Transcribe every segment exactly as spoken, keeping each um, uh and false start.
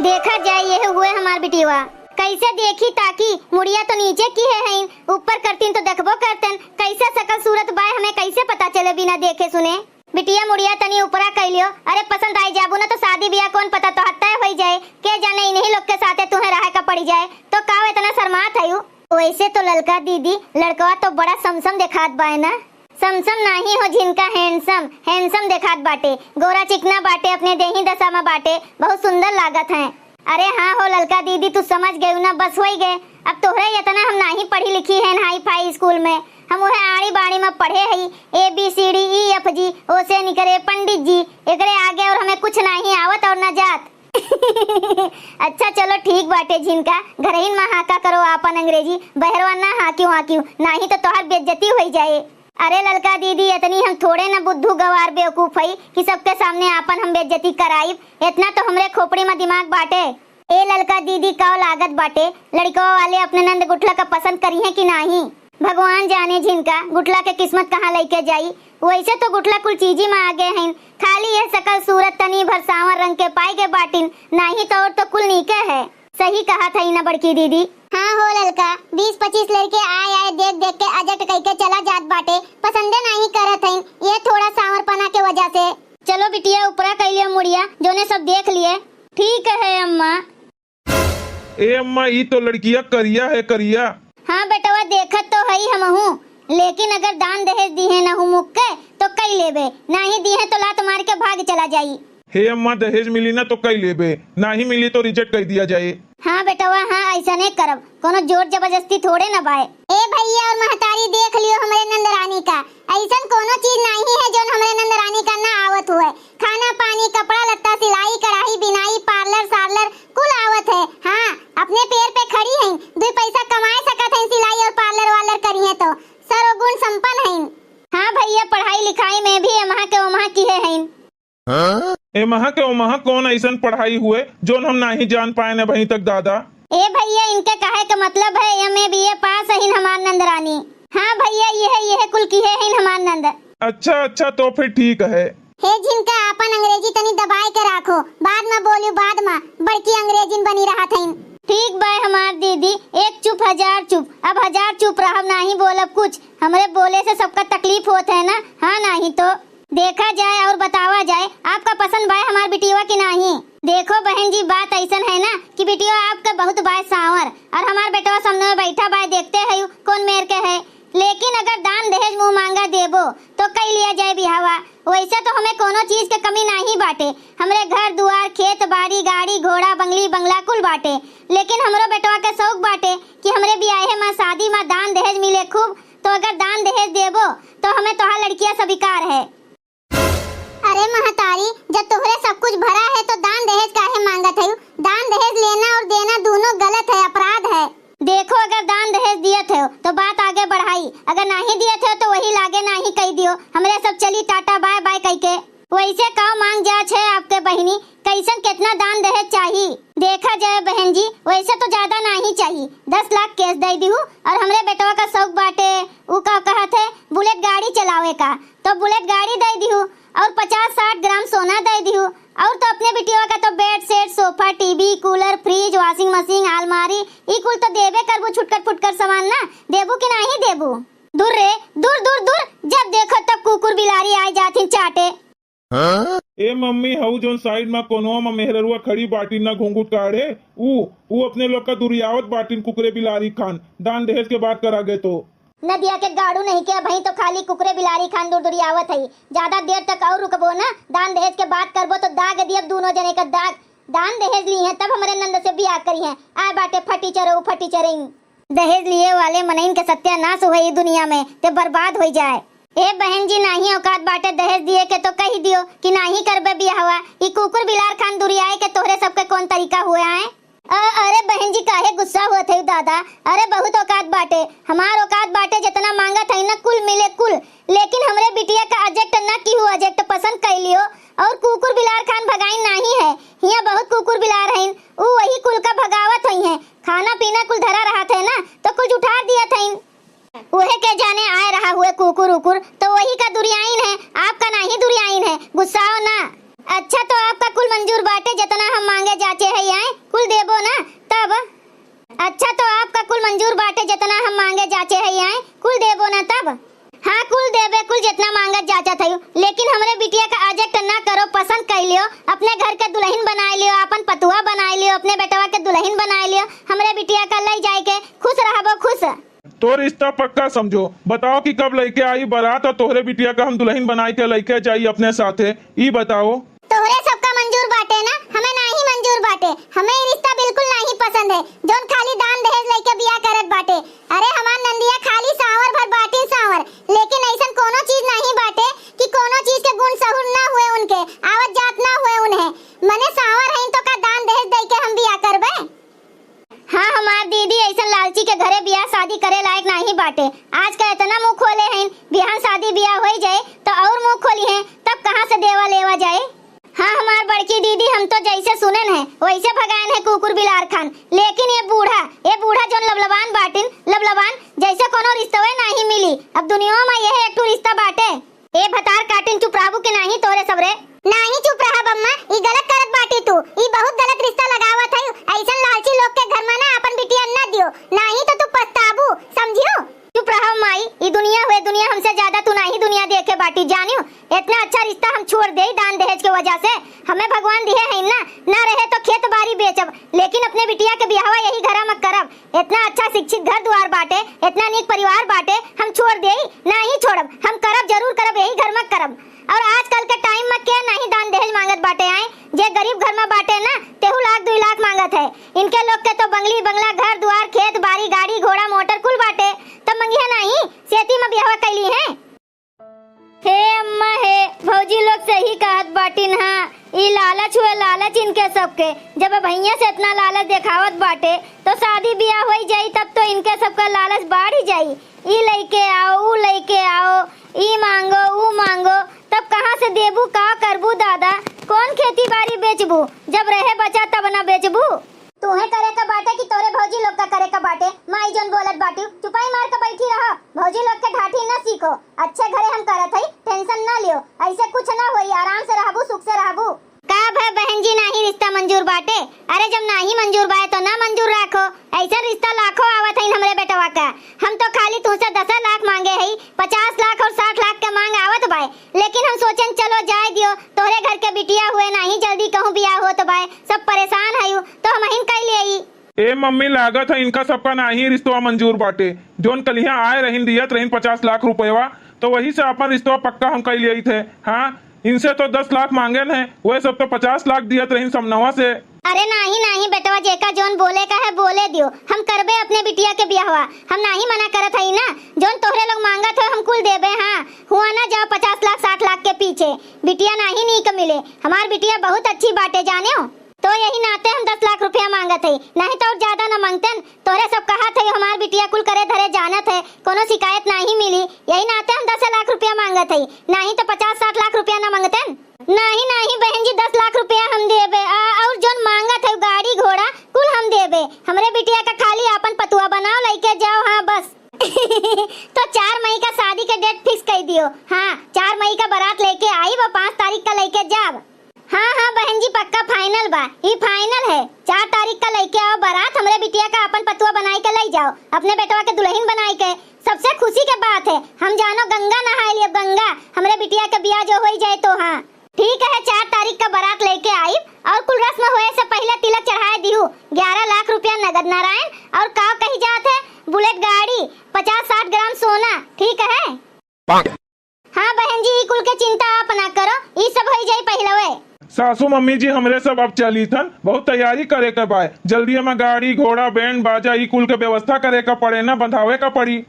देखा जाए, यह हुए हमार बिटिया। कैसे देखी ताकी, मुड़िया तो नीचे किहे हईन, ऊपर करतीन तो देखबो करतन। कैसे सकल सूरत बाय, हमें कैसे पता चले बिना देखे सुने? बिटिया मुड़िया तनी ऊपरा कइ लियो। अरे पसंद आइ जाबू ना तो शादी बियाह कौन पता तोहार तय होइ जाए। के जाने इन्हीं लोग के साथे तुहें रहे का पड़ी जाए। तो काव इतना शर्मात हयू? वैसे तो ललका दीदी, लड़कवा तो बड़ा समसम देखात बाय ना। समसम नाही हो झिनका, handsome, handsome देखात बाटे। गोरा चिकना बाटे, अपने देही दशा में बाटे, बहुत सुंदर लागत हैं। अरे हाँ हो ललका दीदी, तू समझ गयू ना, बस होइ गए। अब तोहरे इतना हम नाही पढ़ी लिखी हैं हाई फाई स्कूल में, हम वह आड़ी बाड़ी में पढ़े हई, A B C D E F G, ओसे निकरे पंडित जी, एकरे आगे और हमें कुछ नाही आवत और ना जात। अच्छा चलो ठीक बाटे झिनका, घरहिन में हाका करो आपन अंग्रेजी, बहरवा ना हाकियो हाकियो, नाही तो तोहार बेइज्जती होइ जाए। अरे ललका दीदी, इतनी हम थोड़े न बुद्धू गवार बेवकूफ हई कि सबके सामने आपन हम बेइज्जती कराइब। इतना तो हमरे खोपड़ी में दिमाग बाटे। ए ललका दीदी, काव लागत बाटे, लड़कवा वाले अपने नंद गुठला का पसंद करिहें कि नाही? भगवान जाने झिनका गुठला के किस्मत कहाँ लइके जाई। वैसे तो गुठला कुल चीजी में आगे हैं, खाली यह सकल सूरत तनी भर सांवर रंग के पाए के बाटिन, नाही तो और तो कुल नीके है। सही कहत हई ना बड़की दीदी। हाँ हो ललका, बीस पच्चीस लड़के आए आए देख देख के अजट कइके चला जात बाटे, पसंदे नाही करत हईन, ये थोड़ा सांवरपना के वजह से। चलो बिटिया, ऊपरा कइ लियो मुड़िया, जोने सब देख लिए। ठीक है अम्मा। ए अम्मा, ई तो लड़किया करिया है, करिया। हाँ बेटवा, देखत तो हई हमहू, लेकिन अगर दान दहेज दिहे ना हूँ मुक्के तो कई लेबे, नाही दिहे तो लात मार के भाग चला जाई। हे अम्मा, दहेज मिली ना तो कई लेबे, नाही मिली तो reject कइ दिया जाए। हाँ बेटवा, हाँ, ऐसने करब, कोनो जोर जबरदस्ती थोड़े न बाय। ए भैया और महतारी, देख लियो हमरे नंदरानी का, ऐसन कोनो चीज नाही है जोन हमरे नंदरानी का ना आवत हुए। खाना पानी, कपड़ा लत्ता, सिलाई कढ़ाई, बिनाई, parlour सार्लर कुल आवत है। हाँ, अपने पैर पे खड़ी हैं, दुई पैसा कमाए सकत हैं, सिलाई और parlour वार्लर करिहें तो सर्वगुण संपन्न हैं। हाँ भैया, पढ़ाई लिखाई में भी एमहा के ओमहा किहे हैं। एमहा के ओमहा कौन ऐसन पढ़ाई हुए जोन हम नाही जान पाए न अबहीं तक दादा? ए भैया, इनके कहे के मतलब है M A B A पास हईन हमार नंदरानी। हाँ भैया, यह यह कुल किहे हईन हमार नंद। अच्छा अच्छा, तो फिर ठीक है। हे झिनका, आपन अंग्रेजी तनी दबाए के राखो, बाद में बोलियो, बाद में। बड़की अंग्रेजिन बनी रहत हईन। ठीक बाय हमार दीदी, एक चुप हजार चुप। अब हजार चुप रहब, नाही बोलब कुछ। हमरे बोले से सबका तकलीफ होत है ना, हाँ नाही तो। देखा जाए और बतावा जाए, आपका पसंद बाय हमार बिटिया कि नाही? देखो बहन जी, बात ऐसन है ना कि बिटिया आपके बहुत बाय सांवर, और हमार बेटवा सामने में बैठा बाय, देखते है कौन मेर के है। लेकिन अगर दान दहेज मुँह मांगा देबो तो कई लिया जाए बिहावा। वैसे तो हमें कोनो चीज के कमी नाही बाटे, हमरे घर दुआर, खेत बाड़ी, गाड़ी घोड़ा, बंगली बंगला कुल बाटे, लेकिन हमरो बेटवा के शौक बाटे कि हमरे बियाहे में शादी में दान दहेज मिले खूब। तो अगर दान दहेज देबो तो हमें तोहार लड़किया स्वीकार है। अरे महतारी, जब तोहरे सब कुछ भरा है तो दान दहेज काहे मांगत है? दान दहेज लेना और देना दोनों गलत है, अपराध है। देखो, अगर दान दहेज दियत हो तो बात आगे बढ़ाई, अगर नाही दियत हो तो वही लागे नाही कही दियो, हमरे सब चली टाटा बाय बाय कही के। वैसे का मांग जाच है आपके बहिनी, कैसन कितना दान दहेज चाही? देखा जाए बहन जी, वैसे तो ज्यादा नाही चाही, दस लाख cash दे दिहू, और हमरे बेटवा का शौक बाटे, ऊ का कहत है, बुलेट गाड़ी चलावे का, तो बुलेट गाड़ी दे दिहू, और पचास साठ ग्राम सोना दे दिहू, और तो अपने बिटिया का तो बेड सेट, सोफा, टीवी, कूलर, फ्रिज, वॉशिंग मशीन, अलमारी, ई कुल तो देबे करबू, छुटकर फुटकर सामान ना देबू कि नाही देबू? दूर रे, दूर, दूर, दूर, जब देखो तब कुकुर बिलारी आए जाथिन चाटे। ए मम्मी, हऊ जौन side मा कोनवा मा मेहररुआ खड़ी बाटिन ना घुंघुट काढ़े, ऊ, ऊ अपने लोग का दुरियावत बाटिन कुकुरे बिलारी खान, दान दहेज के बात करा गए तो। नदिया के गाड़ू नहीं के, अबहीं तो खाली कुकुरे बिलारी खान दुरदुरियावत हई। ज्यादा देर तक और रुकबो ना, दान दहेज के बात करबो तो दाग दियब दूनो जने का दाग। दान दहेज ली हैं तब हमरे नंद से बियाह करी हैं। आए बाटे फटीचर, ऊ फटीचर। दहेज लिए वाले मनइन के सत्यानाश होए ई दुनिया में, ते बर्बाद होई जाए। ए बहन जी, नाही औकात बाटे दहेज दिए के तो कही दियो कि नाही करबे बियाहवा। ई कुकुर बिलार खान दुरियाए के तोहरे सबके कौन तरीका हुए आए? अ-, अरे बहन जी, काहे गुस्सा होत है दादा? अरे बहुत औकात बाटे, हमार औकात बाटे, जितना मांगत है ना कुल मिले कुल, लेकिन हमरे बिटिया का अजेक्ट ना की हु अजेक्ट पसंद कर लियो। और कुकुर बिलार खान भगाइन नाही है, हियाँ बहुत कुकुर बिलार हैं, ऊ वही कुल का भगावत होई हैं। खाना पीना कुल धरा रहत है ना, तो कुल जुठार दियत हैं। उहे के जाने आए रहा हुए कुकुर उकुर, तो वही का दुरियाइन है, आपका नाही दुरियाइन है, गुस्साओ ना। अच्छा, तो आपका कुल मंजूर बाटे, जितना हम मांगे जाचे है आए, कुल देबो ना तब? अच्छा, तो आपका कुल मंजूर बाटे, जितना हम मांगे जाचे है आए, कुल देबो ना तब? हाँ, कुल देबे, कुल जितना मांगत जाचत हयू, लेकिन हमरे बिटिया का adjust ना करो, पसंद कर लियो, अपने घर के दुल्हन बनाए लियो, आपन पतुआ बनाए लियो, अपने बेटवा के दुल्हन बनाए लियो, हमरे बिटिया का लई जाए के खुश रहबो, खुश। तो रिश्ता पक्का समझो, बताओ कि कब लइके आई बारात और तोहरे बिटिया का हम दुल्हन बनाए के लइके जाई अपने साथे, ई बताओ। तोहरे सबका मंजूर बाटे ना? हमें नाही मंजूर बाटे, हमें ई रिश्ता बिल्कुल नाही पसंद है, जौन खाली दान दहेज लइके बियाह करत बाटे। अरे हमार नंदिया खाली सांवर भर बाटिन सांवर, लेकिन ऐसन कोनो चीज नाही बाटे कि कोनो चीज के गुण सहूर ना हुए उनके, आवत जात ना हुए उन्हें। मने सांवर हईन तो का दान दहेज दइके हम बियाह करबे? हाँ, हमार दीदी ऐसन लालची के घरे बियाह शादी करे लायक नाही बाटे। आज का इतना मुंह खोले हईन, बिहान शादी बियाह होई जाए तो और मुंह खोली हैं, तब कहाँ से देवा लेवा जाए? हाँ, हमार बड़की दीदी, हम तो जैसे सुनेन है, वैसे भगाएन है कुकुर बिलार खान। लेकिन ये बूढ़ा, ये बूढ़ा जौन लबलबान बाटिन, लबलबान, जैसे कोनो रिश्तवे नाही मिली। अब दुनिया में यह एक ठो रिश्ता बाटे। ए भतार काटिन, चुप रहबू कि नाही तोरे सबरे? नाही चुप रहब अम्मा, ई गलत करत बाटी तू, ई बहुत गलत रिश्ता लगावत है। ऐसन लालची लोग के घर में ना अपन बिटिया न दियो, नाही तो तू पछताबू, समझियो? चुप रहो माई, ई दुनिया हुए दुनिया, हमसे ज्यादा तू नाही दुनिया देखे बाटी, जानियो। इतना अच्छा रिश्ता हम छोड़ देई दान दहेज के वजह से। हमें भगवान दिहे हैं ना, ना रहे तो खेत बारी बेचब, लेकिन अपने बिटिया के बियाहवा यही घरा में करब। इतना अच्छा शिक्षित घर दुआर बाटे, इतना नीक परिवार बाटे, हम छोड़ देई? नाही छोड़ब, हम करब, जरूर करब, यही घर में करब। और आजकल के time में के नाही दान दहेज मांगत बाटे आए, जे गरीब घर में बाटे ना, तेहू लाख दुई लाख मांगत है। इनके लोग के तो बंगली बंगला, घर दुआर, खेत बारी, गाड़ी घोड़ा, मोटर कुल बाटे, तब मंगिया नाही, सेती में बियाहवा कैली हैं। हे अम्मा हे, भौजी लोग सही कहत बाटिन हा, ई लालच हुए लालच इनके सबके। जब भैया से इतना लालच देखावत बाटे तो शादी बियाह होई जाई, तब तो इनके सबका लालच बाढ़ ही जाई। ई लइके आओ, ऊ लइके आओ, ई मांगो, ऊ मांगो, तब कहाँ से देबू, का करबू दादा? कौन खेती बारी बेचबू? जब रहे बचा तब ना बेचबू। तोहे करे का बाटे कि तोरे भौजी लोग का करे का बाटे? माई जौन बोलत बाटी, चुपाई मार के बैठी रहो। भौजी लोग के ढाठी न सीखो। अच्छे घरे हम करत हई, tension न लियो। ऐसे कुछ न होई, आराम से रहबू, सुख से रहबू। का भय बहन जी, नाही रिश्ता मंजूर बाटे? अरे जब नाही मंजूर बाए तो ना मंजूर राखो। ऐसन रिश्ता लाखों आवत हईन हमरे बेटवा का। हम तो खाली तुमसे दस लाख मांगे हई, पचास लाख और साठ लाख के मांग आवत बाए, लेकिन हम सोचेन चलो जाए दियो, तोहरे घर के बिटिया हुए, नाही जल्दी कहूँ बियाह होत बाए, सब परेशान हयू, तो हमहिन कई लेई। ए मम्मी, लागत है इनका सबका नाही रिश्तवा मंजूर बाटे। जौन कलिया आए रहीन, दियत रहीन पचास लाख रुपयवा, तो वही से अपन रिश्तवा पक्का हम कई लेइत है। हाँ, इनसे तो दस लाख मांगेन है, वह सब तो पचास लाख दियत रहीन समनवा से। अरे नाही, नाही बेटवा, जेका जौन बोले का है, बोले दियो। हम करबे अपने बिटिया के बियाहवा, हम नाही मना करत हई ना। जौन तोहरे लोग मांगत हो, हम कुल देबे। हाँ, हुआ ना जाओ पचास लाख, साठ लाख के पीछे। बिटिया नाही नीक मिले। हमार बिटिया बहुत अच्छी बाटे, जानेओ। तो यही नाते हम दस लाख रुपया मांगत हई, नाही तो और ज्यादा ना मांगतेन। तोहरे सब कहत हई, हमार बिटिया कुल करे धरे जानत है, कोनो शिकायत नाही मिली, यही नाते हम दस लाख रुपया मांगत हई, नाही तो पचास साठ लाख रुपया ना मांगतेन। नाही, नाही बहन जी, दस लाख रुपया हम देबे, आ, और जौन मांगत है गाड़ी घोड़ा कुल हम देबे। हमरे बिटिया का खाली आपन पतुआ बनाओ, लइके जाओ, हाँ बस। तो चार मई का शादी के date fix कर दियो। हाँ, चार मई का बारात लेके आइब, पाँच तारीख का लइके जाब। हाँ, हाँ बहन जी, पक्का final बा, ई final है। चार तारीख का लइके आओ बारात, हमरे बिटिया का आपन पतुआ बनाई के लई जाओ, अपने बेटवा के दुल्हन बनाई के। सबसे खुशी के बात है, हम जानो गंगा नहाए लिए, गंगा, हमरे बिटिया के बियाह जो होई जाए तो। हाँ ठीक है, चार तारीख का बारात लेके आइब और कुल रस्म होए से पहले तिलक चढ़ाए दिहू, ग्यारह लाख रुपया नगद नारायण, और का कही जात है, बुलेट गाड़ी, पचास साठ ग्राम सोना, ठीक है? हाँ बहन जी, ई कुल के चिंता आप ना करो, ई सब होई जाई पहिलवे। सासू मम्मी जी, हमरे सब अब चली थन, बहुत तैयारी करे के बाय। जल्दी में गाड़ी घोड़ा बैंड बाजा ई कुल के व्यवस्था करे का पड़े ना, बंधावे का पड़ी।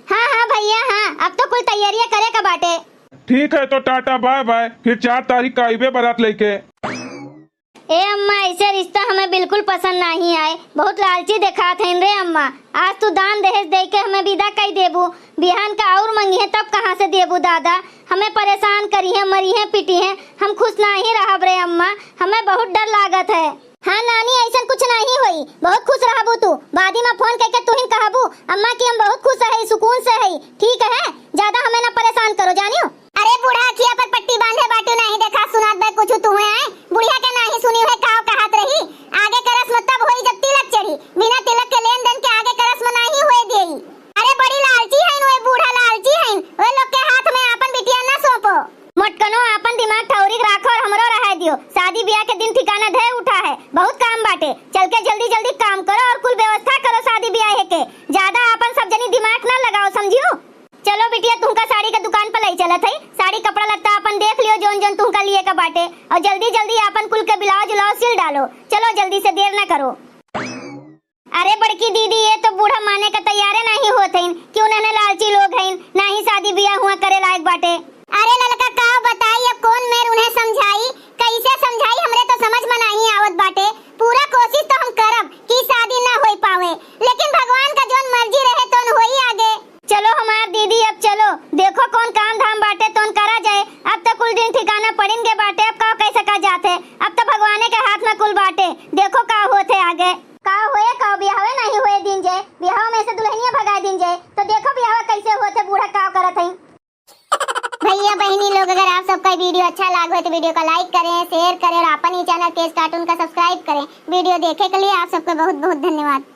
हाँ हाँ भैया हाँ, अब तो कुल तैयारियां करे का बाटे। ठीक है, तो टाटा बाय बाय, फिर चार तारीख का आइबे बारात लेके। ए अम्मा, ऐसे रिश्ता हमें बिल्कुल पसंद नाही आए, बहुत लालची देखात हईन रे अम्मा। आज तू दान दहेज दे के हमें विदा कई देबू, बिहान का और मंगिहे तब कहाँ से देबू दादा? हमें परेशान करिहे, मरिहे, पिटिहे, हम खुश नाही रहब रे अम्मा, हमें बहुत डर लागत है। हाँ नानी, ऐसन कुछ नाही होई, बहुत खुश रहबू तू। बादी में फोन करके तुहिन कहबू अम्मा कि हम बहुत खुश है, सुकून से है, ठीक है? ज्यादा हमें ना परेशान करो जानियो। अरे बूढ़ा, अखिया पर पट्टी बांधे बाटू, नाहीं देखा सुनात बा कुछ तुहे आए? बुढ़िया के नाहीं सुनी है, काव कहत रही? आगे क रस्म तब होई जब तिलक चढ़ी, बिना तिलक के लेन देन के आगे क रस्म नाहीं होए देई। अरे बड़ी लालची हइन ओए बूढ़ा, लालची हइन। ओए लोग के हाथ में आपन बिटिया ना सौंपो। मोटकनो, आपन दिमाग ठौरी के राखो और हमरो रहे दियो। शादी ब्याह के दिन ठिकाना धे उठा है, बहुत काम बाटे। चल के जल्दी जल्दी काम करो और कुल व्यवस्था करो शादी ब्याह के। ज्यादा आपन सब जनी दिमाग ना लगाओ, समझियो? चलो बिटिया, तुमका साड़ी के दुकान पर लई चलत हई, साड़ी कपड़ा लत्ता आपन देख लियो, जौन जौन तुमका लिए का बाटे, और जल्दी जल्दी आपन कुल के ब्लाउज उलाउज सिल डालो। चलो जल्दी से, देर ना करो। अरे बड़की दीदी, ये तो बूढ़ा माने का तैयारे नाहीं होत हइन कि उन्हने लालची लोग हइन, नाहीं शादी बियाह हुआ करे लायक बाटे। अरे ललका, का बताई, अब कौन मेर उन्हें समझाई, कैसे समझाई, हमरे तो समझ में नाहीं आवत बाटे। पूरा कोशिश तो हम करब कि शादी ना होई पावे, लेकिन भगवान का जौन मर्जी रहे तौन होई आगे। चलो हमार दीदी, अब चलो, देखो कौन काम धाम बाटे तौन करा जाए। अब तो कुल दिन ठिकाना पड़िन गे बाटे, अब का कैसे का जात है, अब तो भगवाने के हाथ में कुल बाटे। देखो का होत है आगे। का होए, का बियाहवे नाहीं होए दीन जे, बियाह में से दुल्हनिया भगा दीन जे, तो देखो बियाह कैसे होत है, बूढ़ा का करत है। भैया बहिनी लोग, अगर आप सबका वीडियो अच्छा लाग हो तो वीडियो का लाइक करें, शेयर करें और आपन ही चैनल केस कार्टून का सब्सक्राइब करें। वीडियो देखे के लिए आप सबका बहुत बहुत धन्यवाद।